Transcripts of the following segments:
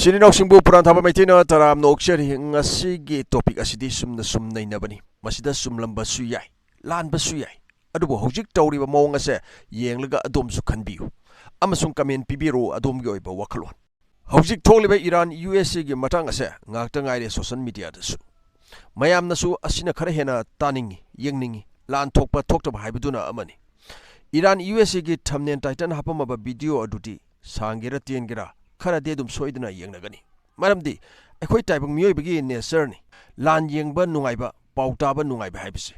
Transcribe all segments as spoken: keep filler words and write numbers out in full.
ꯏꯆꯤꯟ ꯏꯅꯥꯎꯁꯤꯡꯕꯨ ꯄꯨꯔꯥꯟ ꯊꯥꯕ ꯃꯩꯇꯩꯅ ꯇꯔꯥꯝꯅ ꯑꯣꯛꯆꯔꯤ꯫ ꯉꯁꯤꯒꯤ topic ꯑꯁꯤꯗꯤ ꯁꯨꯝꯅ ꯁꯨꯝ ꯅꯩꯅꯕꯅꯤ꯫ ꯃꯁꯤꯗ ꯆꯨꯝꯂꯝꯕꯁꯨ ꯌꯥꯏ, ꯂꯥꯟꯕꯁꯨ ꯌꯥꯏ꯫ ꯑꯗꯨꯕꯨ ꯍꯧꯖꯤꯛ ꯇꯧꯔꯤꯕ ꯃꯑꯣꯡ ꯑꯁꯦ ꯌꯦꯡꯂꯒ ꯑꯗꯣꯝꯁꯨ ꯈꯟꯕꯤꯌꯨ ꯑꯃꯁꯨꯡ comment ꯄꯤꯕꯤꯔꯛꯎ ꯑꯗꯣꯝꯒꯤ ꯑꯣꯏꯕ ꯋꯥꯈꯜꯂꯣꯟ꯫ ꯍꯧꯖꯤꯛ ꯊꯣꯛꯂꯤꯕ ꯏꯔꯥꯟ ꯌꯨ ꯑꯦꯁ ꯑꯦꯒꯤ ꯃꯇꯥꯡ ꯑꯁꯦ ꯉꯥꯛꯇ ꯉꯥꯏꯔꯦ social mediaꯗꯁꯨ꯫ ꯃꯌꯥꯝꯅꯁꯨ ꯑꯁꯤꯅ ꯈꯔ ꯍꯦꯟꯅ ꯇꯥꯅꯤꯡꯉꯤ, ꯌꯦꯡꯅꯤꯡꯉꯤ꯫ ꯂꯥꯟ ꯊꯣꯛꯄ ꯊꯣꯛꯇꯕ ꯍꯥꯏꯕꯗꯨꯅ ꯑꯃꯅꯤ꯫ ꯏꯔꯥꯟ ꯌꯨ ꯑꯦꯁ ꯑꯦꯒꯤ thumbnail title ꯍꯥꯞꯄꯝꯃꯕ video ꯑꯗꯨꯗꯤ ꯁꯥꯡꯒꯦꯔꯥ ꯇꯦꯟꯒꯦꯔꯥ ꯈꯔꯗꯤ ꯑꯗꯨꯝ ꯁꯣꯏꯗꯅ ꯌꯦꯡꯅꯒꯅꯤ꯫ ꯃꯔꯝꯗꯤ ꯑꯩꯈꯣꯏ ꯇꯥꯏꯕꯪ ꯃꯤꯑꯣꯏꯕꯒꯤ natureꯅꯤ ꯂꯥꯟ ꯌꯦꯡꯕ ꯅꯨꯡꯉꯥꯏꯕ, ꯄꯥꯎ ꯇꯥꯕ ꯅꯨꯡꯉꯥꯏꯕ ꯍꯥꯏꯕꯁꯦ꯫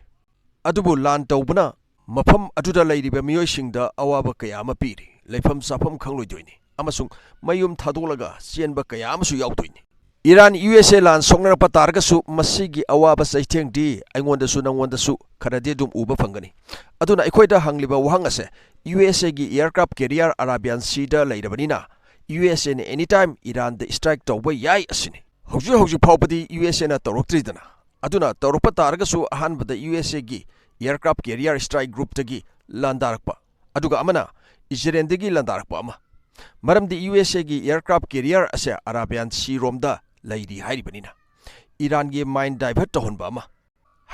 ꯑꯗꯨꯕꯨ ꯂꯥꯟ ꯇꯧꯕꯅ ꯃꯐꯝ ꯑꯗꯨꯗ ꯂꯩꯔꯤꯕ ꯃꯤꯑꯣꯏꯁꯤꯡꯗ ꯑꯋꯥꯕ ꯀꯌꯥ ꯑꯃ ꯄꯤꯔꯤ꯫ ꯂꯩꯐꯝ ꯆꯥꯐꯝ ꯈꯪꯂꯣꯏꯗꯣꯏꯅꯤ ꯑꯃꯁꯨꯡ ꯃꯌꯨꯝ ꯊꯥꯗꯣꯛꯂꯒ ꯆꯦꯟꯕ ꯀꯌꯥ ꯑꯃꯁꯨ ꯌꯥꯎꯗꯣꯏꯅꯤ꯫ ꯏꯔꯥꯟ ꯌꯨ ꯑꯦꯁ ꯑꯦ ꯂꯥꯟ ꯁꯣꯛꯅꯔꯛꯄ ꯇꯥꯔꯒꯁꯨ ꯃꯁꯤꯒꯤ ꯑꯋꯥꯕ ꯆꯩꯊꯦꯡꯗꯤ ꯑꯩꯉꯣꯟꯗꯁꯨ ꯅꯪꯉꯣꯟꯗꯁꯨ ꯈꯔꯗꯤ ꯑꯗꯨꯝ ꯎꯕ ꯐꯪꯒꯅꯤ꯫ ꯑꯗꯨꯅ ꯑꯩꯈꯣꯏꯗ ꯍꯪꯂꯤꯕ ꯋꯥꯍꯪ ꯑꯁꯦ, ꯌꯨ ꯑꯦꯁ ꯑꯦꯒꯤ aircraft carrier Arabian Seaꯗ ꯂꯩꯔꯕꯅꯤꯅ ꯌꯨ ꯑꯦꯁ ꯑꯦꯅ anytime ꯏꯔꯥꯟꯗ strike ꯇꯧꯕ ꯌꯥꯏ ꯑꯁꯤꯅꯤ꯫ ꯍꯧꯖꯤꯛ ꯍꯧꯖꯤꯛ ꯐꯥꯎꯕꯗꯤ ꯌꯨ ꯑꯦꯁ ꯑꯦꯅ ꯇꯧꯔꯛꯇ꯭ꯔꯤꯗꯅ꯫ ꯑꯗꯨꯅ ꯇꯧꯔꯛꯄ ꯇꯥꯔꯒꯁꯨ ꯑꯍꯥꯟꯕꯗ ꯌꯨ ꯑꯦꯁ ꯑꯦꯒꯤ aircraft carrier strike groupꯇꯒꯤ ꯂꯥꯟꯗꯥꯔꯛꯄ, ꯑꯗꯨꯒ ꯑꯃꯅ ꯏꯖꯔꯦꯜꯗꯒꯤ ꯂꯥꯟꯗꯥꯔꯛꯄ ꯑꯃ꯫ ꯃꯔꯝꯗꯤ ꯌꯨ ꯑꯦꯁ ꯑꯦꯒꯤ aircraft carrier ꯑꯁꯦ Arabian Sea ꯔꯣꯝꯗ ꯂꯩꯔꯤ ꯍꯥꯏꯔꯤꯕꯅꯤꯅ ꯏꯔꯥꯟꯒꯤ mind divert ꯇꯧꯍꯟꯕ ꯑꯃ꯫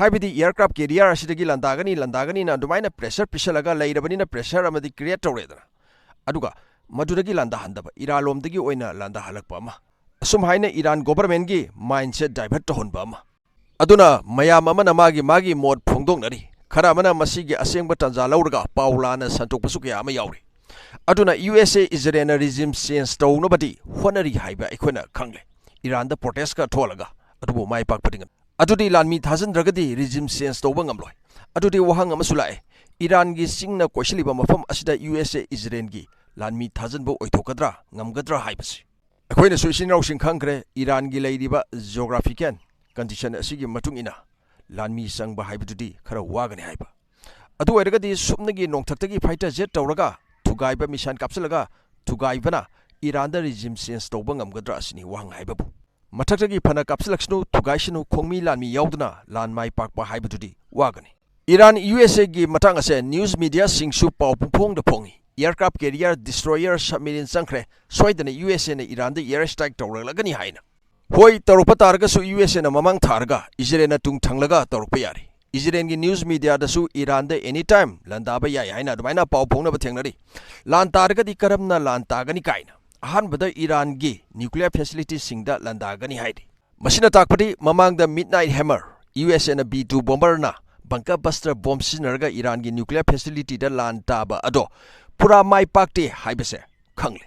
ꯍꯥꯏꯕꯗꯤ aircraft carrier ꯑꯁꯤꯗꯒꯤ ꯂꯥꯟꯗꯥꯒꯅꯤ, ꯂꯥꯟꯗꯥꯒꯅꯤꯅ ꯑꯗꯨꯃꯥꯏꯅ pressure ꯄꯤꯁꯜꯂꯒ ꯂꯩꯔꯕꯅꯤꯅ pressure ꯑꯃꯗꯤ create ꯇꯧꯔꯦꯗꯅ꯫ ꯑꯗꯨꯒ ꯃꯗꯨꯗꯒꯤ ꯂꯥꯟꯗꯥꯍꯟꯗꯕ, ꯏꯔꯥꯟꯂꯣꯝꯗꯒꯤ ꯑꯣꯏꯅ ꯂꯥꯟꯗꯥꯍꯜꯂꯛꯄ ꯑꯃ꯫ ꯑꯁꯨꯝ ꯍꯥꯏꯅ ꯏꯔꯥꯟ governmentꯀꯤ mindꯁꯦ divert ꯇꯧꯍꯟꯕ ꯑꯃ꯫ ꯑꯗꯨꯅ ꯃꯌꯥꯝ ꯑꯃꯅ ꯃꯥꯒꯤ ꯃꯥꯒꯤ ꯃꯣꯠ ꯐꯣꯡꯗꯣꯛꯅꯔꯤ꯫ ꯈꯔ ꯑꯃꯅ ꯃꯁꯤꯒꯤ ꯑꯁꯦꯡꯕ ꯇꯥꯟꯖꯥ ꯂꯧꯔꯒ ꯄꯥꯎ ꯂꯥꯟꯅ ꯁꯟꯗꯣꯛꯄꯁꯨ ꯀꯌꯥ ꯑꯃ ꯌꯥꯎꯔꯤ꯫ ꯑꯗꯨꯅ ꯌꯨ ꯑꯦꯁ ꯑꯦ ꯏꯖꯔꯦꯜꯅ regime change ꯇꯧꯅꯕꯗꯤ ꯍꯣꯠꯅꯔꯤ ꯍꯥꯏꯕ ꯑꯩꯈꯣꯏꯅ ꯈꯪꯂꯦ꯫ ꯏꯔꯥꯟꯗ protestꯀ ꯊꯣꯛꯍꯜꯂꯒ, ꯑꯗꯨꯕꯨ ꯃꯥꯏ ꯄꯥꯛꯄꯗꯤ ꯉꯝ-, ꯑꯗꯨꯗꯤ ꯂꯥꯟꯃꯤ ꯊꯥꯖꯤꯟꯗ꯭ꯔꯒꯗꯤ regime change ꯇꯧꯕ ꯉꯝꯂꯣꯏ꯫ ꯑꯗꯨꯗꯤ ꯋꯥꯍꯪ ꯑꯃꯁꯨ ꯂꯥꯛꯑꯦ, ꯏꯔꯥꯟꯒꯤ ꯆꯤꯡꯅ ꯀꯣꯏꯁꯤꯜꯂꯤꯕ ꯃꯐꯝ ꯑꯁꯤꯗ ꯌꯨ ꯑꯦꯁ ꯑꯦ ꯏꯖꯔꯦꯜꯒꯤ ꯂꯥꯟꯃꯤ ꯊꯥꯖꯤꯟꯕ ꯑꯣꯏꯊꯣꯛꯀꯗ꯭ꯔꯥ, ꯉꯝꯒꯗ꯭ꯔꯥ ꯍꯥꯏꯕꯁꯤ꯫ ꯑꯩꯈꯣꯏꯅꯁꯨ ꯏꯆꯤꯟ ꯏꯅꯥꯎꯁꯤꯡ ꯈꯪꯈ꯭ꯔꯦ, ꯏꯔꯥꯟꯒꯤ ꯂꯩꯔꯤꯕ geographical condition ꯑꯁꯤꯒꯤ ꯃꯇꯨꯡ ꯏꯟꯅ ꯂꯥꯟꯃꯤ ꯆꯪꯕ ꯍꯥꯏꯕꯗꯨꯗꯤ ꯈꯔ ꯋꯥꯒꯅꯤ ꯍꯥꯏꯕ꯫ ꯑꯗꯨ ꯑꯣꯏꯔꯒꯗꯤ ꯁꯨꯞꯅꯒꯤ ꯅꯣꯡꯊꯛꯇꯒꯤ fighter jet ꯇꯧꯔꯒ ꯊꯨꯒꯥꯏꯕ, missile ꯀꯥꯞꯁꯤꯜꯂꯒ ꯊꯨꯒꯥꯏꯕꯅ ꯏꯔꯥꯟꯗ regime change ꯇꯧꯕ ꯉꯝꯒꯗ꯭ꯔꯥ ꯑꯁꯤꯅꯤ ꯋꯥꯍꯪ ꯍꯥꯏꯕꯕꯨ꯫ ꯃꯊꯛꯇꯒꯤ ꯐꯅ ꯀꯥꯞꯁꯤꯜꯂꯛꯁꯅꯨ, ꯊꯨꯒꯥꯏꯁꯅꯨ, ꯈꯣꯡꯃꯤ ꯂꯥꯟꯃꯤ ꯌꯥꯎꯗꯅ ꯂꯥꯟ ꯃꯥꯏ ꯄꯥꯛꯄ ꯍꯥꯏꯕꯗꯨꯗꯤ ꯋꯥꯒꯅꯤ꯫ ꯏꯔꯥꯟ ꯌꯨ ꯑꯦꯁ ꯑꯦꯒꯤ ꯃꯇꯥꯡ ꯑꯁꯦ news mediaꯁꯤꯡꯁꯨ ꯄꯥꯎ ꯄꯨꯡꯐꯣꯡꯗ ꯐꯣꯡꯏ꯫ aircraft carrier, destroyer, submarine ꯆꯪꯈ꯭ꯔꯦ, ꯁꯣꯏꯗꯅ ꯌꯨ ꯑꯦꯁ ꯑꯦꯅ ꯏꯔꯥꯟꯗ air strike ꯇꯧꯔꯛꯂꯒꯅꯤ ꯍꯥꯏꯅ꯫ ꯍꯣꯏ, ꯇꯧꯔꯛꯄ ꯇꯥꯔꯒꯁꯨ ꯌꯨ ꯑꯦꯁ ꯑꯦꯅ ꯃꯃꯥꯡ ꯊꯥꯔꯒ ꯏꯖꯔꯦꯜꯅ ꯇꯨꯡ ꯊꯪꯂꯒ ꯇꯧꯔꯛꯄ ꯌꯥꯔꯤ꯫ ꯏꯖꯔꯦꯜꯒꯤ news mediaꯗꯁꯨ ꯏꯔꯥꯟꯗ any time ꯂꯥꯟꯗꯥꯕ ꯌꯥꯏ ꯍꯥꯏꯅ ꯑꯗꯨꯃꯥꯏꯅ ꯄꯥꯎ ꯐꯣꯡꯅꯕ ꯊꯦꯡꯅꯔꯤ꯫ ꯂꯥꯟ ꯇꯥꯔꯒꯗꯤ ꯀꯔꯝꯅ ꯂꯥꯟ ꯇꯥꯒꯅꯤ ꯀꯥꯏꯅ꯫ ꯑꯍꯥꯟꯕꯗ ꯏꯔꯥꯟꯒꯤ nuclear facilitiesꯁꯤꯡꯗ ꯂꯥꯟꯗꯥꯒꯅꯤ ꯍꯥꯏꯔꯤ꯫ ꯃꯁꯤꯅ ꯇꯥꯛꯄꯗꯤ ꯃꯃꯥꯡꯗ Midnight Hammer, ꯌꯨ ꯑꯦꯁ ꯑꯦꯅ B two bomberꯅ bunker buster bomb ꯁꯤꯖꯤꯟꯅꯔꯒ ꯏꯔꯥꯟꯒꯤ nuclear facilityꯗ ꯂꯥꯟ ꯇꯥꯕ ꯑꯗꯣ ꯄꯨꯔꯥ ꯃꯥꯏ ꯄꯥꯛꯇꯦ ꯍꯥꯏꯕꯁꯦ ꯈꯪꯂꯦ꯫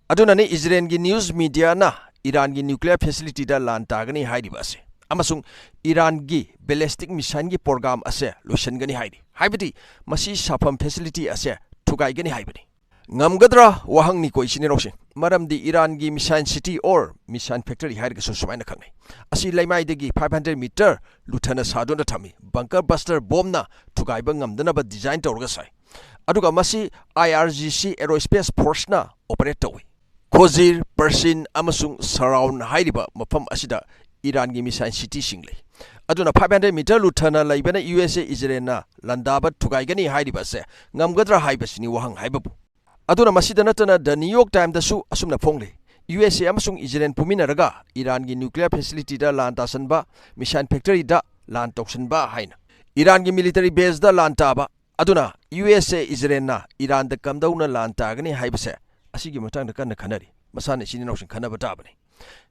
ꯑꯗꯨꯅꯅꯤ ꯏꯖꯔꯦꯜꯒꯤ news mediaꯅ ꯏꯔꯥꯟꯒꯤ nuclear facilityꯗ ꯂꯥꯟ ꯇꯥꯒꯅꯤ ꯍꯥꯏꯔꯤꯕ ꯑꯁꯤ꯫ ꯑꯃꯁꯨꯡ ꯏꯔꯥꯟꯒꯤ ballistic missileꯒꯤ program ꯑꯁꯦ ꯂꯣꯏꯁꯤꯟꯒꯅꯤ ꯍꯥꯏꯔꯤ꯫ ꯍꯥꯏꯕꯗꯤ ꯃꯁꯤ ꯁꯥꯐꯝ facility ꯑꯁꯦ ꯊꯨꯒꯥꯏꯒꯅꯤ ꯍꯥꯏꯕꯅꯤ꯫ ꯉꯝꯒꯗ꯭ꯔꯥ ꯋꯥꯍꯪꯅꯤꯀꯣ ꯏꯆꯤꯟ ꯏꯅꯥꯎꯁꯤꯡ꯫ ꯃꯔꯝꯗꯤ ꯏꯔꯥꯟꯒꯤ missile city or missile factory ꯍꯥꯏꯔꯒꯁꯨ ꯁꯨꯃꯥꯏꯅ ꯈꯪꯅꯩ꯫ ꯑꯁꯤ ꯂꯩꯃꯥꯏꯗꯒꯤ five hundred meter ꯂꯨꯊꯅ ꯁꯥꯗꯨꯅ ꯊꯝꯃꯤ꯫ Bunker buster bombꯅ ꯊꯨꯒꯥꯏꯕ ꯉꯝꯗꯅꯕ design ꯇꯧꯔꯒ ꯁꯥꯏ꯫ ꯑꯗꯨꯒ ꯃꯁꯤ I R G C aerospace forceꯅ operate ꯇꯧꯏ꯫ ꯈꯣꯖꯤꯔ, ꯄꯔꯁꯤꯟ ꯑꯃꯁꯨꯡ ꯁꯔꯥꯎꯟ ꯍꯥꯏꯔꯤꯕ ꯃꯐꯝ ꯑꯁꯤꯗ ꯏꯔꯥꯟꯒꯤ missile cityꯁꯤꯡ ꯂꯩ꯫ ꯑꯗꯨꯅ five hundred meter ꯂꯨꯊꯅ ꯂꯩꯕꯅ ꯌꯨ ꯑꯦꯁ ꯑꯦ ꯏꯖꯔꯦꯜꯅ ꯂꯥꯟꯗꯥꯕ ꯊꯨꯒꯥꯏꯒꯅꯤ ꯍꯥꯏꯔꯤꯕ ꯑꯁꯦ ꯉꯝꯒꯗ꯭ꯔꯥ ꯍꯥꯏꯕꯁꯤꯅꯤ ꯋꯥꯍꯪ ꯍꯥꯏꯕꯕꯨ꯫ ꯑꯗꯨꯅ ꯃꯁꯤꯗ ꯅꯠꯇꯅ The New York Timesꯗꯁꯨ ꯑꯁꯨꯝꯅ ꯐꯣꯡꯂꯤ, ꯌꯨ ꯑꯦꯁ ꯑꯦ ꯑꯃꯁꯨꯡ ꯏꯖꯔꯦꯜ ꯄꯨꯃꯤꯟꯅꯔꯒ ꯏꯔꯥꯟꯒꯤ nuclear facilityꯗ ꯂꯥꯟ ꯇꯥꯁꯟꯕ, missile factoryꯗ ꯂꯥꯟ ꯇꯧꯁꯟꯕ ꯍꯥꯏꯅ꯫ ꯏꯔꯥꯟꯒꯤ military baseꯗ ꯂꯥꯟ ꯇꯥꯕ, ꯑꯗꯨꯅ ꯌꯨ ꯑꯦꯁ ꯑꯦ ꯏꯖꯔꯦꯜꯅ ꯏꯔꯥꯟꯗ ꯀꯝꯗꯧꯅ ꯂꯥꯟ ꯇꯥꯒꯅꯤ ꯍꯥꯏꯕꯁꯦ ꯑꯁꯤꯒꯤ ꯃꯇꯥꯡꯗ ꯀꯟꯅ ꯈꯟꯅꯔꯤ꯫ ꯃꯁꯥꯅ ꯏꯆꯤꯟ ꯏꯅꯥꯎꯁꯤꯡ ꯈꯟꯅꯕ ꯇꯥꯕꯅꯤ꯫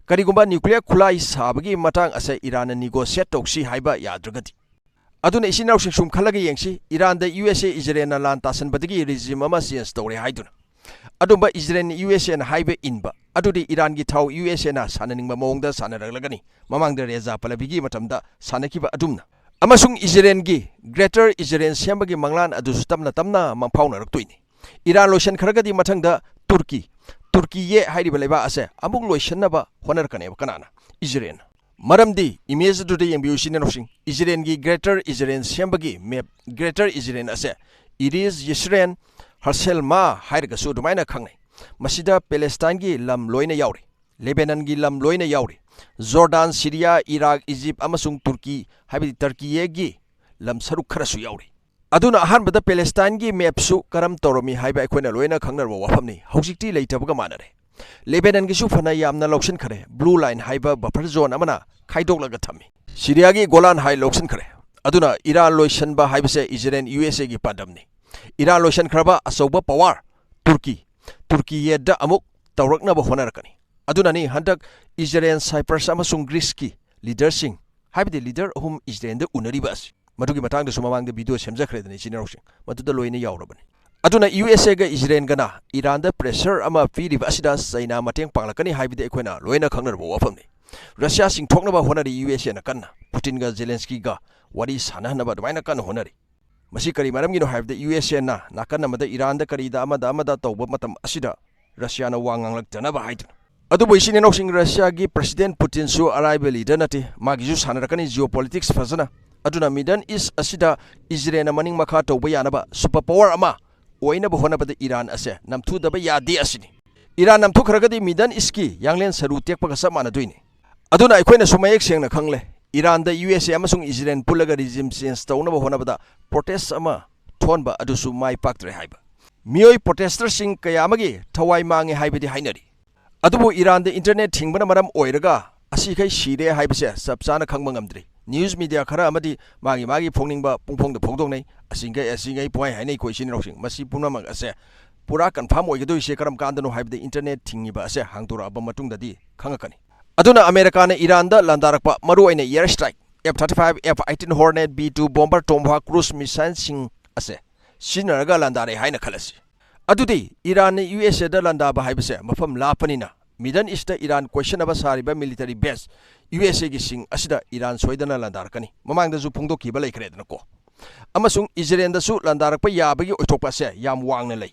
ꯀꯔꯤꯒꯨꯝꯕ nuclear ꯈꯨꯠꯂꯥꯏ ꯁꯥꯕꯒꯤ ꯃꯇꯥꯡ ꯑꯁꯦ ꯏꯔꯥꯟꯅ negotiate ꯇꯧꯁꯤ ꯍꯥꯏꯕ ꯌꯥꯗ꯭ꯔꯒꯗꯤ꯫ ꯑꯗꯨꯅ ꯏꯆꯤꯟ ꯏꯅꯥꯎꯁꯤꯡ ꯁꯨꯝ ꯈꯜꯂꯒ ꯌꯦꯡꯁꯤ, ꯏꯔꯥꯟꯗ ꯌꯨ ꯑꯦꯁ ꯑꯦ ꯏꯖꯔꯦꯜꯅ ꯂꯥꯟ ꯇꯥꯁꯟꯕꯗꯒꯤ regime ꯑꯃ change ꯇꯧꯔꯦ ꯍꯥꯏꯗꯨꯅ꯫ ꯑꯗꯨꯝꯕ ꯏꯖꯔꯦꯜꯅ ꯌꯨ ꯑꯦꯁ ꯑꯦꯅ ꯍꯥꯏꯕ ꯏꯟꯕ, ꯑꯗꯨꯗꯤ ꯏꯔꯥꯟꯒꯤ ꯊꯥꯎ ꯌꯨ ꯑꯦꯁ ꯑꯦꯅ ꯁꯥꯟꯅꯅꯤꯡꯕ ꯃꯑꯣꯡꯗ ꯁꯥꯟꯅꯔꯛꯂꯒꯅꯤ, ꯃꯃꯥꯡꯗ ꯔꯦꯖꯥ ꯄꯂꯕꯤꯒꯤ ꯃꯇꯝꯗ ꯁꯥꯟꯅꯈꯤꯕ ꯑꯗꯨꯝꯅ꯫ ꯑꯃꯁꯨꯡ ꯏꯖꯔꯦꯜꯒꯤ Greater Israel ꯁꯦꯝꯕꯒꯤ ꯃꯪꯂꯥꯟ ꯑꯗꯨꯁꯨ ꯇꯞꯅ ꯇꯞꯅ ꯃꯪꯐꯥꯎꯅꯔꯛꯇꯣꯏꯅꯤ꯫ ꯏꯔꯥꯟ ꯂꯣꯏꯁꯤꯟꯈ꯭ꯔꯒꯗꯤ ꯃꯊꯪꯗ ꯇꯨꯔꯀꯤ, ꯇꯨꯔꯀꯤꯌꯦ ꯍꯥꯏꯔꯤꯕ ꯂꯩꯕꯥꯛ ꯑꯁꯦ ꯑꯃꯨꯛ ꯂꯣꯏꯁꯤꯟꯅꯕ ꯍꯣꯠꯅꯔꯛꯀꯅꯦꯕ꯫ ꯀꯅꯥꯅ? ꯏꯖꯔꯦꯜꯅ꯫ ꯃꯔꯝꯗꯤ image ꯑꯗꯨꯗ ꯌꯦꯡꯕꯤꯌꯨ ꯏꯆꯤꯟ ꯏꯅꯥꯎꯁꯤꯡ, ꯏꯖꯔꯦꯜꯒꯤ Greater Israel ꯁꯦꯝꯕꯒꯤ map, Greater Israel ꯑꯁꯦ Eretz Yisrael, Herschel Ma ꯍꯥꯏꯔꯒꯁꯨ ꯑꯗꯨꯃꯥꯏꯅ ꯈꯪꯅꯩ꯫ ꯃꯁꯤꯗ ꯄꯦꯂꯦꯁꯇꯥꯏꯟꯒꯤ ꯂꯝ ꯂꯣꯏꯅ ꯌꯥꯎꯔꯤ, ꯂꯦꯕꯦꯅꯟꯒꯤ ꯂꯝ ꯂꯣꯏꯅ ꯌꯥꯎꯔꯤ, ꯖꯣꯔꯗꯥꯟ, ꯁꯤꯔꯤꯌꯥ, ꯏꯔꯥꯛ, ꯏꯖꯤꯞ ꯑꯃꯁꯨꯡ ꯇꯨꯔꯀꯤ, ꯍꯥꯏꯕꯗꯤ ꯇꯔꯀꯤꯌꯦꯒꯤ ꯂꯝ ꯁꯔꯨꯛ ꯈꯔꯁꯨ ꯌꯥꯎꯔꯤ꯫ ꯑꯗꯨꯅ ꯑꯍꯥꯟꯕꯗ ꯄꯦꯂꯦꯁꯇꯥꯏꯟꯒꯤ ꯃꯦꯞꯁꯨ ꯀꯔꯝ ꯇꯧꯔꯝꯃꯤ ꯍꯥꯏꯕ ꯑꯩꯈꯣꯏꯅ ꯂꯣꯏꯅ ꯈꯪꯅꯔꯕ ꯋꯥꯐꯝꯅꯤ꯫ ꯍꯧꯖꯤꯛꯇꯤ ꯂꯩꯇꯕꯒ ꯃꯥꯟꯅꯔꯦ꯫ ꯂꯦꯕꯦꯅꯟꯒꯤꯁꯨ ꯐꯅ ꯌꯥꯝꯅ ꯂꯧꯁꯤꯟꯈ꯭ꯔꯦ꯫ ꯕ꯭ꯂꯨ ꯂꯥꯏꯟ ꯍꯥꯏꯕ ꯕꯐꯔ ꯖꯣꯟ ꯑꯃꯅ ꯈꯥꯏꯗꯣꯛꯂꯒ ꯊꯝꯃꯤ꯫ ꯁꯤꯔꯤꯌꯥꯒꯤ ꯒꯣꯂꯥꯟ ꯍꯥꯏ ꯂꯧꯁꯤꯟꯈ꯭ꯔꯦ꯫ ꯑꯗꯨꯅ ꯏꯔꯥꯟ ꯂꯣꯏꯁꯤꯟꯕ ꯍꯥꯏꯕꯁꯦ ꯏꯖꯔꯦꯟ ꯌꯨ ꯑꯦꯁ ꯑꯦꯒꯤ ꯄꯥꯟꯗꯝꯅꯤ꯫ ꯏꯔꯥꯟ ꯂꯣꯏꯁꯤꯟꯈ꯭ꯔꯕ ꯑꯆꯧꯕ ꯄꯋꯥꯔ ꯇꯨꯔꯀꯤ, ꯇꯨꯔꯀꯤꯌꯦꯗ ꯑꯃꯨꯛ ꯇꯧꯔꯛꯅꯕ ꯍꯣꯠꯅꯔꯛꯀꯅꯤ꯫ ꯑꯗꯨꯅꯅꯤ ꯍꯟꯗꯛ ꯏꯖꯔꯦꯟ, ꯁꯥꯏꯄ꯭ꯔꯁ ꯑꯃꯁꯨꯡ ꯒ꯭ꯔꯤꯁꯀꯤ ꯂꯤꯗꯔꯁꯤꯡ, ꯍꯥꯏꯕꯗꯤ ꯂꯤꯗꯔ ꯑꯍꯨꯝ ꯏꯖꯔꯦꯟꯗ ꯎꯅꯔꯤꯕ ꯑꯁꯤ꯫ ꯃꯗꯨꯒꯤ ꯃꯇꯥꯡꯗꯁꯨ ꯃꯃꯥꯡꯗ ꯚꯤꯗꯤꯑꯣ ꯁꯦꯝꯖꯈ꯭ꯔꯦꯗꯅ ꯏꯆꯤꯟ ꯏꯅꯥꯎꯁꯤꯡ, ꯃꯗꯨꯗ ꯂꯣꯏꯅ ꯌꯥꯎꯔꯕꯅꯤ꯫ ꯑꯗꯨꯅ ꯌꯨ ꯑꯦꯁ ꯑꯦꯒ ꯏꯖꯔꯦꯟꯒꯅ ꯏꯔꯥꯟꯗ ꯄ꯭ꯔꯦꯁꯔ ꯑꯃ ꯄꯤꯔꯤꯕ ꯑꯁꯤꯗ ꯆꯩꯅꯥ ꯃꯇꯦꯡ ꯄꯥꯡꯂꯛꯀꯅꯤ ꯍꯥꯏꯕꯗꯤ ꯑꯩꯈꯣꯏꯅ ꯂꯣꯏꯅ ꯈꯪꯅꯔꯕ ꯋꯥꯐꯝꯅꯤ꯫ ꯔꯁꯤꯌꯥ ꯆꯤꯡꯊꯣꯛꯅꯕ ꯍꯣꯠꯅꯔꯤ ꯌꯨ ꯑꯦꯁ ꯑꯦꯅ ꯀꯟꯅ꯫ ꯄꯨꯇꯤꯟꯒ ꯖꯦꯂꯦꯟꯁꯀꯤꯒ ꯋꯥꯔꯤ ꯁꯥꯟꯅꯍꯟꯅꯕ ꯑꯗꯨꯃꯥꯏꯅ ꯀꯟꯅ ꯍꯣꯠꯅꯔꯤ꯫ ꯃꯁꯤ ꯀꯔꯤ ꯃꯔꯝꯒꯤꯅꯣ ꯍꯥꯏꯕꯗ ꯌꯨ ꯑꯦꯁ ꯑꯦꯅ ꯅꯥꯀꯟ ꯑꯃꯗ ꯏꯔꯥꯟꯗ ꯀꯔꯤꯗ ꯑꯃꯗ ꯑꯃꯗ ꯇꯧꯕ ꯃꯇꯝ ꯑꯁꯤꯗ ꯔꯁꯤꯌꯥꯅ ꯋꯥ ꯉꯥꯡꯂꯛꯇꯅꯕ ꯍꯥꯏꯗꯨꯅ꯫ ꯑꯗꯨꯕꯨ ꯏꯆꯤꯟ ꯏꯅꯥꯎꯁꯤꯡ, ꯔꯁꯤꯌꯥꯒꯤ ꯄ꯭ꯔꯁꯤꯗꯦꯟ ꯄꯨꯇꯤꯟꯁꯨ ꯑꯔꯥꯏꯕ ꯂꯤꯗꯔ ꯅꯠꯇꯦ꯫ ꯃꯥꯒꯤꯁꯨ ꯁꯥꯟꯅꯔꯛꯀꯅꯤ ꯖꯤꯑꯣ ꯄꯣꯂꯤꯇꯤꯛꯁ ꯐꯖꯅ꯫ ꯑꯗꯨꯅ ꯃꯤꯗꯜ ꯏꯁ ꯑꯁꯤꯗ ꯏꯖꯔꯦꯟꯅ ꯃꯅꯤꯡ ꯃꯈꯥ ꯇꯧꯕ ꯌꯥꯅꯕ ꯁꯨꯄꯔ ꯄꯋꯥꯔ ꯑꯃ ꯑꯣꯏꯅꯕ ꯍꯣꯠꯅꯕꯗ ꯏꯔꯥꯟ ꯑꯁꯦ ꯅꯝꯊꯨꯗꯕ ꯌꯥꯗꯦ ꯑꯁꯤꯅꯤ꯫ ꯏꯔꯥꯟ ꯅꯝꯊꯨꯈ꯭ꯔꯒꯗꯤ ꯃꯤꯗꯜ ꯏꯁꯀꯤ ꯌꯥꯡꯂꯦꯟ ꯁꯔꯨ ꯇꯦꯛꯄꯒ ꯆꯞ ꯃꯥꯟꯅꯗꯣꯏꯅꯤ꯫ ꯑꯗꯨꯅ ꯑꯩꯈꯣꯏꯅꯁꯨ ꯃꯌꯦꯛ ꯁꯦꯡꯅ ꯈꯪꯂꯦ, ꯏꯔꯥꯟꯗ ꯌꯨ ꯑꯦꯁ ꯑꯦ ꯑꯃꯁꯨꯡ ꯏꯖꯔꯦꯟ ꯄꯨꯜꯂꯒ ꯔꯤꯖꯤꯝ ꯆꯦꯟꯖ ꯇꯧꯅꯕ ꯍꯣꯠꯅꯕꯗ ꯄ꯭ꯔꯣꯇꯦꯁ ꯑꯃ ꯊꯣꯟꯕ ꯑꯗꯨꯁꯨ ꯃꯥꯏ ꯄꯥꯛꯇ꯭ꯔꯦ ꯍꯥꯏꯕ꯫ ꯃꯤꯑꯣꯏ ꯄ꯭ꯔꯣꯇꯦꯁꯇꯔꯁꯤꯡ ꯀꯌꯥ ꯑꯃꯒꯤ ꯊꯋꯥꯏ ꯃꯥꯡꯉꯦ ꯍꯥꯏꯕꯗꯤ ꯍꯥꯏꯅꯔꯤ꯫ ꯑꯗꯨꯕꯨ ꯏꯔꯥꯟꯗ ꯏꯟꯇꯔꯅꯦꯠ ꯊꯤꯡꯕꯅ ꯃꯔꯝ ꯑꯣꯏꯔꯒ ꯑꯁꯤꯈꯩ ꯁꯤꯔꯦ ꯍꯥꯏꯕꯁꯦ ꯆꯞ ꯆꯥꯅ ꯈꯪꯕ ꯉꯝꯗ꯭ꯔꯤ꯫ ꯅ꯭ꯌꯨꯁ ꯃꯤꯗꯤꯌꯥ ꯈꯔ ꯑꯃꯗꯤ ꯃꯥꯒꯤ ꯃꯥꯒꯤ ꯐꯣꯡꯅꯤꯡꯕ ꯄꯨꯡꯐꯣꯡꯗ ꯐꯣꯡꯗꯣꯛꯅꯩ꯫ ꯑꯁꯤꯈꯩ ꯑꯁꯤꯈꯩ ꯄꯨꯡꯍꯥꯏ ꯍꯥꯏꯅꯩꯀꯣ ꯏꯆꯤꯟ ꯏꯅꯥꯎꯁꯤꯡ꯫ ꯃꯁꯤ ꯄꯨꯝꯅꯃꯛ ꯑꯁꯦ ꯄꯨꯔꯥ ꯀꯟꯐꯥꯔꯝ ꯑꯣꯏꯒꯗꯣꯏꯁꯦ ꯀꯔꯝ ꯀꯥꯟꯗꯅꯣ ꯍꯥꯏꯕꯗ ꯏꯟꯇꯔꯅꯦꯠ ꯊꯤꯡꯉꯤꯕ ꯑꯁꯦ ꯍꯥꯡꯗꯣꯔꯛꯑꯕ ꯃꯇꯨꯡꯗꯗꯤ ꯈꯪꯉꯛꯀꯅꯤ꯫ ꯑꯗꯨꯅ ꯑꯃꯦꯔꯤꯀꯥꯅ ꯏꯔꯥꯟꯗ ꯂꯥꯟꯗꯥꯔꯛꯄ, ꯃꯔꯨꯑꯣꯏꯅ air strike, F thirty-five, F eighteen Hornet, B two bomber, Tomahawk cruise missileꯁꯤꯡ ꯑꯁꯦ ꯁꯤꯖꯤꯟꯅꯔꯒ ꯂꯥꯟꯗꯥꯔꯦ ꯍꯥꯏꯅ ꯈꯜꯂꯁꯤ꯫ ꯑꯗꯨꯗꯤ ꯏꯔꯥꯟꯅ ꯌꯨ ꯑꯦꯁ ꯑꯦꯗ ꯂꯥꯟꯗꯥꯕ ꯍꯥꯏꯕꯁꯦ ꯃꯐꯝ ꯂꯥꯞꯄꯅꯤꯅ, ꯃꯤꯗꯜ ꯏꯁꯇ ꯏꯔꯥꯟ ꯀꯣꯏꯁꯟꯅꯕ ꯁꯥꯔꯤꯕ ꯃꯤꯂꯤꯇꯔꯤ ꯕꯦꯁ ꯌꯨ ꯑꯦꯁ ꯑꯦꯒꯤꯁꯤꯡ ꯑꯁꯤꯗ ꯏꯔꯥꯟ ꯁꯣꯏꯗꯅ ꯂꯥꯟꯗꯥꯔꯛꯀꯅꯤ꯫ ꯃꯃꯥꯡꯗꯁꯨ ꯐꯣꯡꯗꯣꯛꯈꯤꯕ ꯂꯩꯈ꯭ꯔꯦꯗꯅꯀꯣ꯫ ꯑꯃꯁꯨꯡ ꯏꯖꯔꯦꯟꯗꯁꯨ ꯂꯥꯟꯗꯥꯔꯛꯄ ꯌꯥꯕꯒꯤ ꯑꯣꯏꯊꯣꯛꯄ ꯑꯁꯦ ꯌꯥꯝ ꯋꯥꯡꯅ ꯂꯩ꯫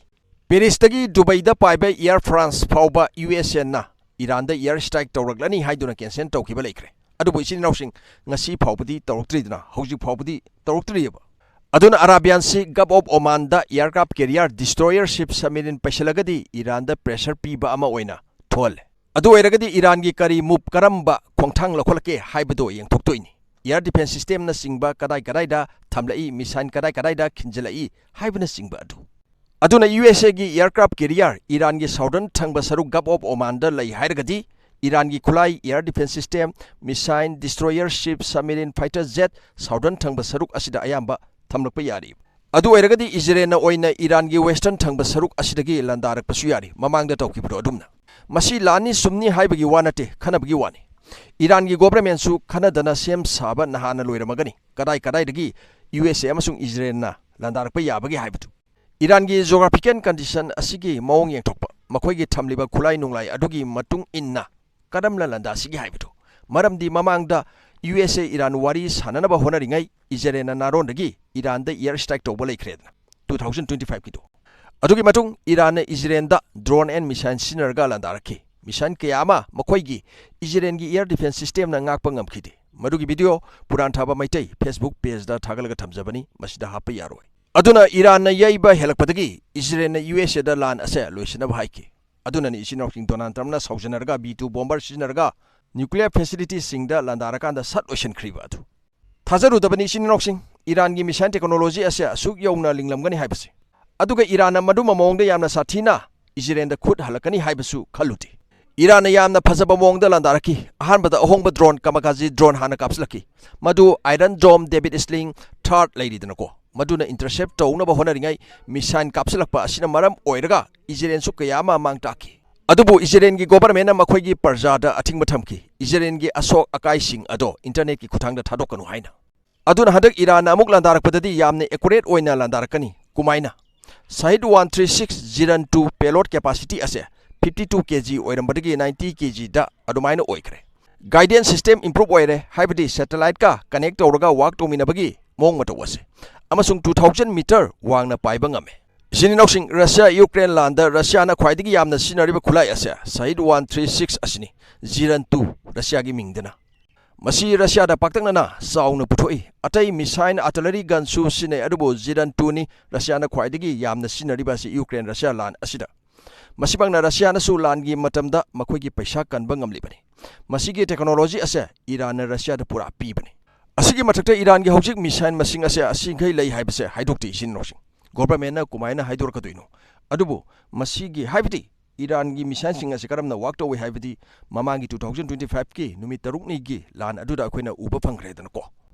ꯄꯦꯔꯤꯁꯇꯒꯤ ꯗꯨꯕꯩꯗ ꯄꯥꯏꯕ ꯑꯦꯌꯔ ꯐ꯭ꯔꯥꯟꯁ ꯐꯥꯎꯕ ꯌꯨ ꯑꯦꯁ ꯑꯦꯅ ꯏꯔꯥꯟꯗ ꯑꯦꯌꯔ ꯁ꯭ꯇ꯭ꯔꯥꯏꯛ ꯇꯧꯔꯛꯂꯅꯤ ꯍꯥꯏꯗꯨꯅ ꯀꯦꯟꯁꯦꯜ ꯇꯧꯈꯤꯕ ꯂꯩꯈ꯭ꯔꯦ꯫ ꯑꯗꯨꯕꯨ ꯏꯆꯤꯟ ꯏꯅꯥꯎꯁꯤꯡ, ꯉꯁꯤ ꯐꯥꯎꯕꯗꯤ ꯇꯧꯔꯛꯇ꯭ꯔꯤꯗꯅ, ꯍꯧꯖꯤꯛ ꯐꯥꯎꯕꯗꯤ ꯇꯧꯔꯛꯇ꯭ꯔꯤꯑꯕ꯫ ꯑꯗꯨꯅ ꯑꯔꯥꯕꯤꯌꯥꯟ ꯁꯤ, ꯒꯜꯐ ꯑꯣꯐ ꯑꯣꯃꯥꯟꯗ aircraft carrier, destroyer ship, submarine ꯄꯩꯁꯤꯜꯂꯒꯗꯤ ꯏꯔꯥꯟꯗ ꯄ꯭ꯔꯦꯁꯔ ꯄꯤꯕ ꯑꯃ ꯑꯣꯏꯅ ꯊꯣꯛꯍꯜꯂꯦ꯫ ꯑꯗꯨ ꯑꯣꯏꯔꯒꯗꯤ ꯏꯔꯥꯟꯒꯤ ꯀꯔꯤ ꯃꯨꯚ, ꯀꯔꯝꯕ ꯈꯣꯡꯊꯥꯡ ꯂꯧꯈꯠꯂꯛꯀꯦ ꯍꯥꯏꯕꯗꯣ ꯌꯦꯡꯊꯣꯛꯇꯣꯏꯅꯤ꯫ air defense systemꯅꯆꯤꯡꯕ ꯀꯗꯥꯏ ꯀꯗꯥꯏꯗ ꯊꯝꯂꯛꯏ, missile ꯀꯗꯥꯏ ꯀꯗꯥꯏꯗ ꯈꯤꯟꯖꯤꯜꯂꯛꯏ ꯍꯥꯏꯕꯅꯆꯤꯡꯕ ꯑꯗꯨ꯫ ꯑꯗꯨꯅ USAꯒꯤ aircraft carrier ꯏꯔꯥꯟꯒꯤ southern ꯊꯪꯕ ꯁꯔꯨꯛ Gulf of Omanꯗ ꯂꯩ ꯍꯥꯏꯔꯒꯗꯤ, ꯏꯔꯥꯟꯒꯤ ꯈꯨꯠꯂꯥꯏ, air defense system, missile, destroyer ship, submarine, fighter jet southern ꯊꯪꯕ ꯁꯔꯨꯛ ꯑꯁꯤꯗ ꯑꯌꯥꯝꯕ ꯊꯝꯂꯛꯄ ꯌꯥꯔꯤ꯫ ꯑꯗꯨ ꯑꯣꯏꯔꯒꯗꯤ ꯏꯖꯔꯦꯜꯅ ꯑꯣꯏꯅ ꯏꯔꯥꯟꯒꯤ western ꯊꯪꯕ ꯁꯔꯨꯛ ꯑꯁꯤꯗꯒꯤ ꯂꯥꯟꯗꯥꯔꯛꯄꯁꯨ ꯌꯥꯔꯤ, ꯃꯃꯥꯡꯗ ꯇꯧꯈꯤꯕꯗꯣ ꯑꯗꯨꯝꯅ꯫ ꯃꯁꯤ ꯂꯥꯟꯅꯤ ꯁꯨꯝꯅꯤ ꯍꯥꯏꯕꯒꯤ ꯋꯥ ꯅꯠꯇꯦ, ꯈꯟꯅꯕꯒꯤ ꯋꯥꯅꯤ꯫ ꯏꯔꯥꯟꯒꯤ governmentꯁꯨ ꯈꯟꯅꯗꯅ ꯁꯦꯝ ꯁꯥꯕ ꯅꯍꯥꯟꯅ ꯂꯣꯏꯔꯝꯃꯒꯅꯤ, ꯀꯗꯥꯏ ꯀꯗꯥꯏꯗꯒꯤ USA ꯑꯃꯁꯨꯡ ꯏꯖꯔꯦꯜꯅ ꯂꯥꯟꯗꯥꯔꯛꯄ ꯌꯥꯕꯒꯦ ꯍꯥꯏꯕꯗꯨ꯫ ꯏꯔꯥꯟꯒꯤ geographical condition ꯑꯁꯤꯒꯤ ꯃꯑꯣꯡ ꯌꯦꯡꯊꯣꯛꯄ, ꯃꯈꯣꯏꯒꯤ ꯊꯝꯂꯤꯕ ꯈꯨꯠꯂꯥꯏ ꯅꯨꯡꯂꯥꯏ ꯑꯗꯨꯒꯤ ꯃꯇꯨꯡ ꯏꯟꯅ ꯀꯔꯝꯅ ꯂꯥꯟꯗꯥꯁꯤꯒꯦ ꯍꯥꯏꯕꯗꯨ꯫ ꯃꯔꯝꯗꯤ ꯃꯃꯥꯡꯗ USA ꯏꯔꯥꯟ ꯋꯥꯔꯤ ꯁꯥꯟꯅꯅꯕ ꯍꯣꯠꯅꯔꯤꯉꯩ ꯏꯖꯔꯦꯜꯅ ꯅꯥꯔꯣꯟꯗꯒꯤ ꯏꯔꯥꯟꯗ air strike ꯇꯧꯕ ꯂꯩꯈ꯭ꯔꯦꯗꯅ, two thousand twenty five ꯀꯤꯗꯣ꯫ ꯑꯗꯨꯒꯤ ꯃꯇꯨꯡ ꯏꯔꯥꯟꯅ ꯏꯖꯔꯦꯜꯗ drone and missile ꯁꯤꯖꯤꯟꯅꯔꯒ ꯂꯥꯟꯗꯥꯔꯛꯈꯤ꯫ Missile ꯀꯌꯥ ꯑꯃ ꯃꯈꯣꯏꯒꯤ ꯏꯖꯔꯦꯜꯒꯤ air defense systemꯅ ꯉꯥꯛꯄ ꯉꯝꯈꯤꯗꯦ꯫ ꯃꯗꯨꯒꯤ video ꯄꯨꯔꯥꯟ ꯊꯥꯕ ꯃꯩꯇꯩ Facebook pageꯇ ꯊꯥꯒꯠꯂꯒ ꯊꯝꯖꯕꯅꯤ, ꯃꯁꯤꯗ ꯍꯥꯞꯄ ꯌꯥꯔꯣꯏ꯫ ꯑꯗꯨꯅ ꯏꯔꯥꯟꯅ ꯌꯩꯕ ꯍꯦꯜꯂꯛꯄꯗꯒꯤ ꯏꯖꯔꯦꯜꯅ USAꯗ ꯂꯥꯟ ꯑꯁꯦ ꯂꯣꯏꯁꯤꯟꯅꯕ ꯍꯥꯏꯈꯤ꯫ ꯑꯗꯨꯅꯅꯤ ꯏꯆꯤꯟ ꯏꯅꯥꯎꯁꯤꯡ ꯗꯣꯅꯥꯜꯗ ꯇ꯭ꯔꯝꯞꯅ ꯁꯥꯎꯖꯟꯅꯔꯒ B two bomber ꯁꯤꯖꯤꯟꯅꯔꯒ nuclear facilityꯁꯤꯡꯗ ꯂꯥꯟꯗꯥꯔꯀꯥꯟꯗ ꯁꯠ ꯂꯣꯏꯁꯤꯟꯈ꯭ꯔꯤꯕ ꯑꯗꯨ꯫ ꯊꯥꯖꯔꯨꯗꯕꯅꯤ ꯏꯆꯤꯟ ꯏꯅꯥꯎꯁꯤꯡ, ꯏꯔꯥꯟꯒꯤ missile technology ꯑꯁꯦ ꯑꯁꯨꯛ ꯌꯧꯅ ꯂꯤꯡꯂꯝꯒꯅꯤ ꯍꯥꯏꯕꯁꯦ꯫ ꯑꯗꯨꯒ ꯏꯔꯥꯟꯅ ꯃꯗꯨꯝꯕ ꯃꯑꯣꯡꯗ ꯌꯥꯝꯅ ꯁꯥꯊꯤꯅ ꯏꯖꯔꯦꯜꯗ ꯈꯨꯠ ꯍꯜꯂꯛꯀꯅꯤ ꯍꯥꯏꯕꯁꯨ ꯈꯜꯂꯨꯗꯦ꯫ ꯏꯔꯥꯟꯅ ꯌꯥꯝꯅ ꯐꯖꯕ ꯃꯑꯣꯡꯗ ꯂꯥꯟꯗꯥꯔꯛꯈꯤ꯫ ꯑꯍꯥꯟꯕꯗ ꯑꯍꯣꯡꯕ drone, kamikaze drone ꯍꯥꯟꯅ ꯀꯥꯞꯁꯤꯜꯂꯛꯈꯤ꯫ ꯃꯗꯨ Iron Dome, David's Sling, THAAD ꯂꯩꯔꯤꯗꯅꯀꯣ꯫ ꯃꯗꯨꯅ intercept ꯇꯧꯅꯕ ꯍꯣꯠꯅꯔꯤꯉꯩ missile ꯀꯥꯞꯁꯤꯜꯂꯛꯄ ꯑꯁꯤꯅ ꯃꯔꯝ ꯑꯣꯏꯔꯒ ꯏꯖꯔꯦꯜꯁꯨ ꯀꯌꯥ ꯑꯃ ꯃꯥꯡ ꯇꯥꯛꯈꯤ꯫ ꯑꯗꯨꯕꯨ ꯏꯖꯔꯦꯜꯒꯤ governmentꯅ ꯃꯈꯣꯏꯒꯤ ꯄ꯭ꯔꯖꯥꯗ ꯑꯊꯤꯡꯕ ꯊꯝꯈꯤ, ꯏꯖꯔꯦꯜꯒꯤ ꯑꯁꯣꯛ ꯑꯀꯥꯏꯁꯤꯡ ꯑꯗꯣ internetꯀꯤ ꯈꯨꯠꯊꯥꯡꯗ ꯊꯥꯗꯣꯛꯀꯅꯨ ꯍꯥꯏꯅ꯫ ꯑꯗꯨꯅ ꯍꯟꯗꯛ ꯏꯔꯥꯟꯅ ꯑꯃꯨꯛ ꯂꯥꯟꯗꯥꯔꯛꯄꯗꯗꯤ ꯌꯥꯝꯅ accurate ꯑꯣꯏꯅ ꯂꯥꯟꯗꯥꯔꯛꯀꯅꯤ꯫ ꯀꯨꯃꯥꯏꯅ? Shahed one three six Zircon two payload capacity ꯑꯁꯦ fifty two KG ꯑꯣꯏꯔꯝꯕꯗꯒꯤ ninety KGꯗ ꯑꯗꯨꯃꯥꯏꯅ ꯑꯣꯏꯈ꯭ꯔꯦ꯫ Guidance system improve ꯑꯣꯏꯔꯦ, ꯍꯥꯏꯕꯗꯤ satelliteꯀ connect ꯇꯧꯔꯒ work ꯇꯧꯃꯤꯟꯅꯕꯒꯤ ꯃꯑꯣꯡ ꯃꯇꯧ ꯑꯁꯦ꯫ ꯑꯃꯁꯨꯡ two thousand meter ꯋꯥꯡꯅ ꯄꯥꯏꯕ ꯉꯝꯃꯦ꯫ ꯏꯆꯤꯟ ꯏꯅꯥꯎꯁꯤꯡ, ꯔꯁꯤꯌꯥ ꯌꯨꯀ꯭ꯔꯦꯟ ꯂꯥꯟꯗ ꯔꯁꯤꯌꯥꯅ ꯈ꯭ꯋꯥꯏꯗꯒꯤ ꯌꯥꯝꯅ ꯁꯤꯖꯤꯟꯅꯔꯤꯕ ꯈꯨꯠꯂꯥꯏ ꯑꯁꯦ Shahed one three six ꯑꯁꯤꯅꯤ, Zircon two ꯔꯁꯤꯌꯥꯒꯤ ꯃꯤꯡꯗꯅ꯫ ꯃꯁꯤ ꯔꯁꯤꯌꯥꯗ ꯄꯥꯛꯇꯛꯅꯅ ꯆꯥꯎꯅ ꯄꯨꯊꯣꯛꯏ꯫ ꯑꯇꯩ missile, artillery gunꯁꯨ ꯁꯤꯖꯤꯟꯅꯩ, ꯑꯗꯨꯕꯨ Zircon twoꯅꯤ ꯔꯁꯤꯌꯥꯅ ꯈ꯭ꯋꯥꯏꯗꯒꯤ ꯌꯥꯝꯅ ꯁꯤꯖꯤꯟꯅꯔꯤꯕ ꯑꯁꯤ ꯌꯨꯀ꯭ꯔꯦꯟ ꯔꯁꯤꯌꯥ ꯂꯥꯟ ꯑꯁꯤꯗ꯫ ꯃꯁꯤꯃꯛꯅ ꯔꯁꯤꯌꯥꯅꯁꯨ ꯂꯥꯟꯒꯤ ꯃꯇꯝꯗ ꯃꯈꯣꯏꯒꯤ ꯄꯩꯁꯥ ꯀꯟꯕ ꯉꯝꯂꯤꯕꯅꯤ꯫ ꯃꯁꯤꯒꯤ technology ꯑꯁꯦ ꯏꯔꯥꯟꯅ ꯔꯁꯤꯌꯥꯗ ꯄꯨꯔꯥ ꯄꯤꯕꯅꯤ꯫ ꯑꯁꯤꯒꯤ ꯃꯊꯛꯇ ꯏꯔꯥꯟꯒꯤ ꯍꯧꯖꯤꯛ ꯃꯤꯁꯥꯏꯜ ꯃꯁꯤꯡ ꯑꯁꯦ ꯑꯁꯤꯈꯩ ꯂꯩ ꯍꯥꯏꯕꯁꯦ ꯍꯥꯏꯗꯣꯛꯇꯦ, ꯏꯆꯤꯟ ꯏꯅꯥꯎꯁꯤꯡ꯫ ꯒꯣꯚꯔꯟꯃꯦꯟꯠꯅ ꯀꯃꯥꯏꯅ ꯍꯥꯏꯗꯣꯔꯛꯀꯗꯣꯏꯅꯣ? ꯑꯗꯨꯕꯨ ꯃꯁꯤꯒꯤ, ꯍꯥꯏꯕꯗꯤ ꯏꯔꯥꯟꯒꯤ ꯃꯤꯁꯥꯏꯜꯁꯤꯡ ꯑꯁꯤ ꯀꯔꯝꯅ ꯋꯥꯛ ꯇꯧꯏ ꯍꯥꯏꯕꯗꯤ ꯃꯃꯥꯡꯒꯤ two thousand twenty five ꯀꯤ ꯅꯨꯃꯤꯠ ꯇꯔꯨꯛꯅꯤꯒꯤ ꯂꯥꯟ ꯑꯗꯨꯗ ꯑꯩꯈꯣꯏꯅ ꯎꯕ ꯐꯪꯈ꯭ꯔꯦꯗꯅꯀꯣ꯫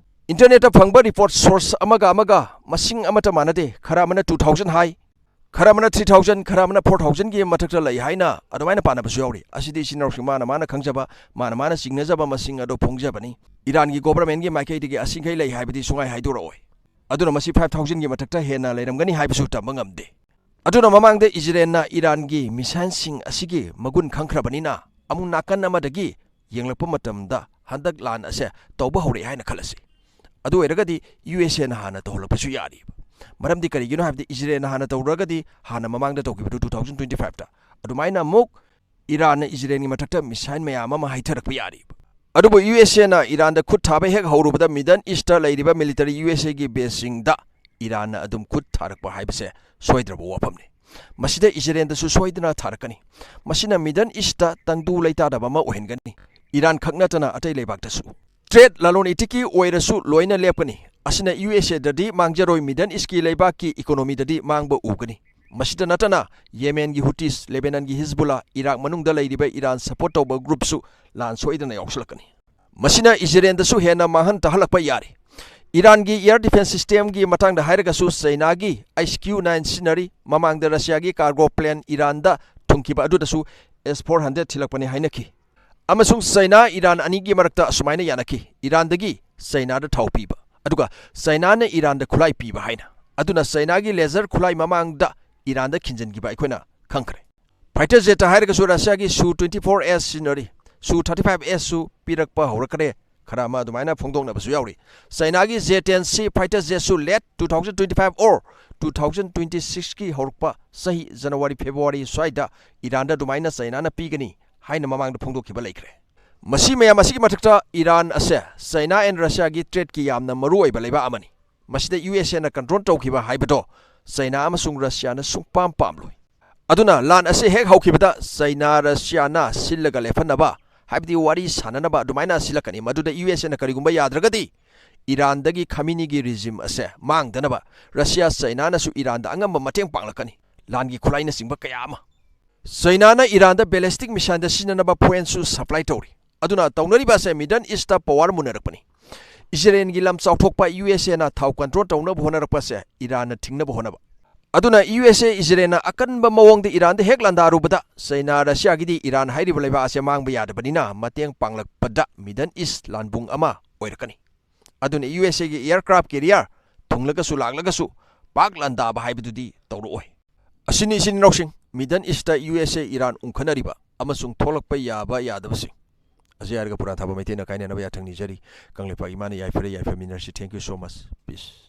ꯏꯟꯇꯔꯅꯦꯠꯇ ꯐꯪꯕ ꯔꯤꯄꯣꯔꯠ ꯁꯣꯔꯁ ꯑꯃꯒ ꯑꯃꯒ ꯃꯁꯤꯡ ꯑꯃꯠꯇ ꯃꯥꯟꯅꯗꯦ꯫ ꯈꯔ ꯑꯃꯅ two thousand ꯍꯥꯏ, ꯈꯔ ꯑꯃꯅ three thousand, ꯈꯔ ꯑꯃꯅ four thousand ꯒꯤ ꯃꯊꯛꯇ ꯂꯩ ꯍꯥꯏꯅ ꯑꯗꯨꯃꯥꯏꯅ ꯄꯥꯅꯕꯁꯨ ꯌꯥꯎꯔꯤ꯫ ꯑꯁꯤꯗꯤ ꯏꯆꯤꯟ ꯏꯅꯥꯎꯁꯤꯡ ꯃꯥꯅ ꯃꯥꯅ ꯈꯪꯖꯕ, ꯃꯥꯅ ꯃꯥꯅ ꯆꯤꯡꯅꯖꯕ ꯃꯁꯤꯡ ꯑꯗꯨ ꯐꯣꯡꯖꯕꯅꯤ꯫ ꯏꯔꯥꯟꯒꯤ ꯒꯣꯚꯔꯟꯃꯦꯟꯠꯀꯤ ꯃꯥꯏꯀꯩꯗꯒꯤ ꯑꯁꯤꯈꯩ ꯂꯩ ꯍꯥꯏꯕꯗꯤ ꯁꯨꯡꯍꯥꯏ ꯍꯥꯏꯗꯣꯔꯛꯑꯣꯏ꯫ ꯑꯗꯨꯅ ꯃꯁꯤ five thousand ꯒꯤ ꯃꯊꯛꯇ ꯍꯦꯟꯅ ꯂꯩꯔꯝꯒꯅꯤ ꯍꯥꯏꯕꯁꯨ ꯇꯝꯕ ꯉꯝꯗꯦ꯫ ꯑꯗꯨꯅ ꯃꯃꯥꯡꯗ ꯏꯖꯔꯦꯜꯅ ꯏꯔꯥꯟꯒꯤ ꯃꯤꯁꯥꯏꯜꯁꯤꯡ ꯑꯁꯤꯒꯤ ꯃꯒꯨꯟ ꯈꯪꯈ꯭ꯔꯕꯅꯤꯅ, ꯑꯃꯨꯛ ꯅꯥꯀꯟ ꯑꯃꯗꯒꯤ ꯌꯦꯡꯂꯛꯄ ꯃꯇꯝꯗ ꯍꯟꯗꯛ ꯂꯥꯟ ꯑꯁꯦ ꯇꯧꯕ ꯍꯧꯔꯛꯑꯦ ꯍꯥꯏꯅ ꯈꯜꯂꯁꯤ꯫ ꯑꯗꯨ ꯑꯣꯏꯔꯒꯗꯤ ꯌꯨ ꯑꯦꯁ ꯑꯦꯅ ꯍꯥꯟꯅ ꯇꯧꯍꯜꯂꯛꯄꯁꯨ ꯌꯥꯔꯤꯕ꯫ ꯃꯔꯝꯗꯤ ꯀꯔꯤꯒꯤꯅꯣ ꯍꯥꯏꯕꯗꯤ ꯏꯖꯔꯦꯜꯅ ꯍꯥꯟꯅ ꯇꯧꯔꯒꯗꯤ ꯍꯥꯟꯅ ꯃꯃꯥꯡꯗ ꯇꯧꯈꯤꯕꯗꯨ two thousand twenty five ꯇ, ꯑꯗꯨꯃꯥꯏꯅ ꯑꯃꯨꯛ ꯏꯔꯥꯟꯅ ꯏꯖꯔꯦꯜꯒꯤ ꯃꯊꯛꯇ ꯃꯤꯁꯥꯏꯜ ꯃꯌꯥꯝ ꯑꯃ ꯍꯩꯊꯔꯛꯄ ꯌꯥꯔꯤꯕ꯫ ꯑꯗꯨꯕꯨ ꯌꯨ ꯑꯦꯁ ꯑꯦꯅ ꯏꯔꯥꯟꯗ ꯈꯨꯠ ꯊꯥꯕ ꯍꯦꯛ ꯍꯧꯔꯨꯕꯗ ꯃꯤꯗꯜ ꯏꯁꯇ ꯂꯩꯔꯤꯕ ꯃꯤꯂꯤꯇꯔꯤ ꯌꯨ ꯑꯦꯁ ꯑꯦꯒꯤ ꯕꯦꯁꯁꯤꯡꯗ ꯏꯔꯥꯟꯅ ꯑꯗꯨꯝ ꯈꯨꯠ ꯊꯥꯔꯛꯄ ꯍꯥꯏꯕꯁꯦ ꯁꯣꯏꯗ꯭ꯔꯕ ꯋꯥꯐꯝꯅꯤ꯫ ꯃꯁꯤꯗ ꯏꯖꯔꯦꯜꯗꯁꯨ ꯁꯣꯏꯗꯅ ꯊꯥꯔꯛꯀꯅꯤ꯫ ꯃꯁꯤꯅ ꯃꯤꯗꯜ ꯏꯁꯇ ꯇꯪꯗꯨ ꯂꯩꯇꯥꯗꯕ ꯑꯃ ꯑꯣꯏꯍꯟꯒꯅꯤ꯫ ꯏꯔꯥꯟ ꯈꯛ ꯅꯠꯇꯅ ꯑꯇꯩ ꯂꯩꯕꯥꯛꯇꯁꯨ꯫ ꯇ꯭ꯔꯦꯗ, ꯂꯂꯣꯟ ꯏꯇꯤꯛꯀꯤ ꯑꯣꯏꯔꯁꯨ ꯂꯣꯏꯅ ꯂꯦꯞꯀꯅꯤ꯫ ꯑꯁꯤꯅ ꯌꯨ ꯑꯦꯁ ꯑꯦꯗꯗꯤ ꯃꯥꯡꯖꯔꯣꯏ, ꯃꯤꯗꯜ ꯏꯁꯀꯤ ꯂꯩꯕꯥꯛꯀꯤ ꯏꯀꯣꯅꯣꯃꯤꯗꯗꯤ ꯃꯥꯡꯕ ꯎꯒꯅꯤ꯫ ꯃꯁꯤꯗ ꯅꯠꯇꯅ ꯌꯦꯃꯦꯟꯒꯤ ꯍꯨꯇꯤꯁ, ꯂꯦꯕꯦꯅꯟꯒꯤ ꯍꯤꯖꯕꯨꯜꯂꯥ, ꯏꯔꯥꯛ ꯃꯅꯨꯡꯗ ꯂꯩꯔꯤꯕ ꯏꯔꯥꯟ ꯁꯄꯣꯔꯠ ꯇꯧꯕ ꯒ꯭ꯔꯨꯞꯁꯨ ꯂꯥꯟ ꯁꯣꯏꯗꯅ ꯌꯥꯎꯁꯤꯜꯂꯛꯀꯅꯤ꯫ ꯃꯁꯤꯅ ꯏꯖꯔꯦꯜꯗꯁꯨ ꯍꯦꯟꯅ ꯃꯥꯡꯍꯟ ꯇꯥꯍꯜꯂꯛꯄ ꯌꯥꯔꯤ꯫ ꯏꯔꯥꯟꯒꯤ ꯑꯦꯌꯔ ꯗꯤꯐꯦꯟꯁ ꯁꯤꯁꯇꯦꯝꯒꯤ ꯃꯇꯥꯡꯗ ꯍꯥꯏꯔꯒꯁꯨ ꯆꯩꯅꯥꯒꯤ ꯑꯩꯆ ꯀ꯭ꯌꯨ ꯅꯥꯏꯟ ꯁꯤꯖꯤꯟꯅꯔꯤ꯫ ꯃꯃꯥꯡꯗ ꯔꯁꯤꯌꯥꯒꯤ ꯀꯥꯔꯒꯣ ꯄ꯭ꯂꯦꯟ ꯏꯔꯥꯟꯗ ꯊꯨꯡꯈꯤꯕ ꯑꯗꯨꯗꯁꯨ ꯑꯦꯁ ꯐꯣꯔ ꯍꯟꯗ꯭ꯔꯦꯗ ꯊꯤꯜꯂꯛꯄꯅꯤ ꯍꯥꯏꯅꯈꯤ꯫ ꯑꯃꯁꯨꯡ ꯆꯩꯅꯥ ꯏꯔꯥꯟ ꯑꯅꯤꯒꯤ ꯃꯔꯛꯇ ꯑꯁꯨꯃꯥꯏꯅ ꯌꯥꯅꯈꯤ, ꯏꯔꯥꯟꯗꯒꯤ ꯆꯩꯅꯥꯗ ꯊꯥꯎ ꯄꯤꯕ, ꯑꯗꯨꯒ ꯆꯩꯅꯥꯅ ꯏꯔꯥꯟꯗ ꯈꯨꯠꯂꯥꯏ ꯄꯤꯕ ꯍꯥꯏꯅ꯫ ꯑꯗꯨꯅ ꯆꯩꯅꯥꯒꯤ ꯂꯦꯖꯔ ꯈꯨꯠꯂꯥꯏ ꯃꯃꯥꯡꯗ ꯏꯔꯥꯟꯗ ꯈꯤꯟꯖꯤꯟꯈꯤꯕ ꯑꯩꯈꯣꯏꯅ ꯈꯪꯈ꯭ꯔꯦ꯫ ꯐꯥꯏꯇꯔ ꯖꯦꯠꯇ ꯍꯥꯏꯔꯒꯁꯨ ꯔꯁꯤꯌꯥꯒꯤ ꯁꯨ twenty four S ꯁꯤꯖꯤꯟꯅꯔꯤ, ꯁꯨ thirty five S ꯁꯨ ꯄꯤꯔꯛꯄ ꯍꯧꯔꯛꯈ꯭ꯔꯦ꯫ ꯈꯔ ꯑꯃ ꯑꯗꯨꯃꯥꯏꯅ ꯐꯣꯡꯗꯣꯛꯅꯕꯁꯨ ꯌꯥꯎꯔꯤ꯫ ꯆꯩꯅꯥꯒꯤ ꯖꯦ ꯇꯦꯟ ꯁꯤ fighter ꯖꯦꯠꯁꯨ late two thousand twenty five or two thousand twenty six ꯀꯤ ꯍꯧꯔꯛꯄ ꯆꯍꯤ January February ꯁ꯭ꯋꯥꯏꯗ ꯏꯔꯥꯟꯗ ꯑꯗꯨꯃꯥꯏꯅ ꯆꯩꯅꯥꯅ ꯄꯤꯒꯅꯤ ꯍꯥꯏꯅ ꯃꯃꯥꯡꯗ ꯐꯣꯡꯗꯣꯛꯈꯤꯕ ꯂꯩꯈ꯭ꯔꯦ꯫ ꯃꯁꯤ ꯃꯌꯥꯝ ꯑꯁꯤꯒꯤ ꯃꯊꯛꯇ ꯏꯔꯥꯟ ꯑꯁꯦ ꯆꯩꯅꯥ and ꯔꯁꯤꯌꯥꯒꯤ ꯇ꯭ꯔꯦꯗꯀꯤ ꯌꯥꯝꯅ ꯃꯔꯨ ꯑꯣꯏꯕ ꯂꯩꯕꯥꯛ ꯑꯃꯅꯤ꯫ ꯃꯁꯤꯗ ꯌꯨ ꯑꯦꯁ ꯑꯦꯅ ꯀꯟꯇ꯭ꯔꯣꯜ ꯇꯧꯈꯤꯕ ꯍꯥꯏꯕꯗꯣ ꯆꯩꯅꯥ ꯑꯃꯁꯨꯡ ꯔꯁꯤꯌꯥꯅ ꯁꯨꯡꯄꯥꯝ ꯄꯥꯝꯂꯣꯏ꯫ ꯑꯗꯨꯅ ꯂꯥꯟ ꯑꯁꯤ ꯍꯦꯛ ꯍꯧꯈꯤꯕꯗ ꯆꯩꯅꯥ ꯔꯁꯤꯌꯥꯅ ꯁꯤꯜꯂꯒ ꯂꯦꯞꯍꯟꯅꯕ, ꯍꯥꯏꯕꯗꯤ ꯋꯥꯔꯤ ꯁꯥꯟꯅꯅꯕ ꯑꯗꯨꯃꯥꯏꯅ ꯁꯤꯜꯂꯛꯀꯅꯤ꯫ ꯃꯗꯨꯗ ꯌꯨ ꯑꯦꯁ ꯑꯦꯅ ꯀꯔꯤꯒꯨꯝꯕ ꯌꯥꯗ꯭ꯔꯒꯗꯤ ꯏꯔꯥꯟꯗꯒꯤ ꯈꯥꯃꯤꯅꯤꯒꯤ ꯔꯤꯖꯤꯝ ꯑꯁꯦ ꯃꯥꯡꯗꯅꯕ ꯔꯁꯤꯌꯥ ꯆꯩꯅꯥꯅꯁꯨ ꯏꯔꯥꯟꯗ ꯑꯉꯝꯕ ꯃꯇꯦꯡ ꯄꯥꯡꯂꯛꯀꯅꯤ꯫ ꯂꯥꯟꯒꯤ ꯈꯨꯠꯂꯥꯏꯅꯆꯤꯡꯕ ꯀꯌꯥ ꯑꯃ꯫ ꯆꯩꯅꯥꯅ ꯏꯔꯥꯟꯗ ꯕꯦꯂꯤꯁꯇꯤꯛ ꯃꯤꯁꯥꯏꯜꯗ ꯁꯤꯖꯤꯟꯅꯅꯕ ꯐꯣꯔꯦꯟꯁꯨ ꯁꯄ꯭ꯂꯥꯏ ꯇꯧꯔꯤ꯫ ꯑꯗꯨꯅ ꯇꯧꯅꯔꯤꯕ ꯑꯁꯦ ꯃꯤꯗꯜ ꯏꯁꯇ ꯄꯋꯥꯔ ꯃꯨꯟꯅꯔꯛꯄꯅꯤ꯫ ꯏꯖꯔꯦꯜꯒꯤ ꯂꯝ ꯆꯥꯎꯊꯣꯛꯄ ꯌꯨ ꯑꯦꯁ ꯑꯦꯅ ꯊꯥꯎ ꯀꯟꯇ꯭ꯔꯣꯜ ꯇꯧꯅꯕ ꯍꯣꯠꯅꯔꯛꯄꯁꯦ ꯏꯔꯥꯟꯅ ꯊꯤꯡꯅꯕ ꯍꯣꯠꯅꯕ꯫ ꯑꯗꯨꯅ ꯌꯨ ꯑꯦꯁ ꯑꯦ ꯏꯖꯔꯦꯜꯅ ꯑꯀꯟꯕ ꯃꯑꯣꯡꯗ ꯏꯔꯥꯟꯗ ꯍꯦꯛ ꯂꯥꯟꯗꯥꯔꯨꯕꯗ ꯆꯩꯅꯥ ꯔꯁꯤꯌꯥꯒꯤꯗꯤ ꯏꯔꯥꯟ ꯍꯥꯏꯔꯤꯕ ꯂꯩꯕꯥꯛ ꯑꯁꯦ ꯃꯥꯡꯕ ꯌꯥꯗꯕꯅꯤꯅ ꯃꯇꯦꯡ ꯄꯥꯡꯂꯛꯄꯗ ꯃꯤꯗꯜ ꯏꯁ ꯂꯥꯟꯕꯨꯡ ꯑꯃ ꯑꯣꯏꯔꯛꯀꯅꯤ꯫ ꯑꯗꯨꯅ ꯌꯨ ꯑꯦꯁ ꯑꯦꯒꯤ ꯑꯦꯌꯔꯀ꯭ꯔꯥꯐ ꯀꯦꯔꯤꯌꯔ ꯊꯨꯡꯂꯒꯁꯨ ꯂꯥꯛꯂꯒꯁꯨ ꯄꯥꯛ ꯂꯥꯟꯗꯥꯕ ꯍꯥꯏꯕꯗꯨꯗꯤ ꯇꯧꯔꯛꯑꯣꯏ꯫ ꯑꯁꯤꯅꯤ ꯏꯆꯤꯟ ꯏꯅꯥꯎꯁꯤꯡ, ꯃꯤꯗꯜ ꯏꯁꯇ ꯌꯨ ꯑꯦꯁ ꯑꯦ ꯏꯔꯥꯟ ꯎꯪꯈꯠꯅꯔꯤꯕ ꯑꯃꯁꯨꯡ ꯊꯣꯛꯂꯛꯄ ꯌꯥꯕ ꯌꯥꯗꯕꯁꯤꯡ꯫ ꯑꯖꯦ ꯍꯥꯏꯔꯒ ꯄꯨꯔꯥ ꯊꯥꯕ ꯃꯩꯇꯩꯅ ꯀꯥꯏꯅꯅꯕ ꯌꯥꯊꯪ ꯅꯤꯖꯔꯤ꯫ ꯀꯪꯂꯩꯄꯥꯛ ꯏꯃꯥꯅ ꯌꯥꯏꯐꯔꯦ, ꯌꯥꯏꯐꯃꯤꯟꯅꯔꯁꯤ꯫ Thank you so much. Peace.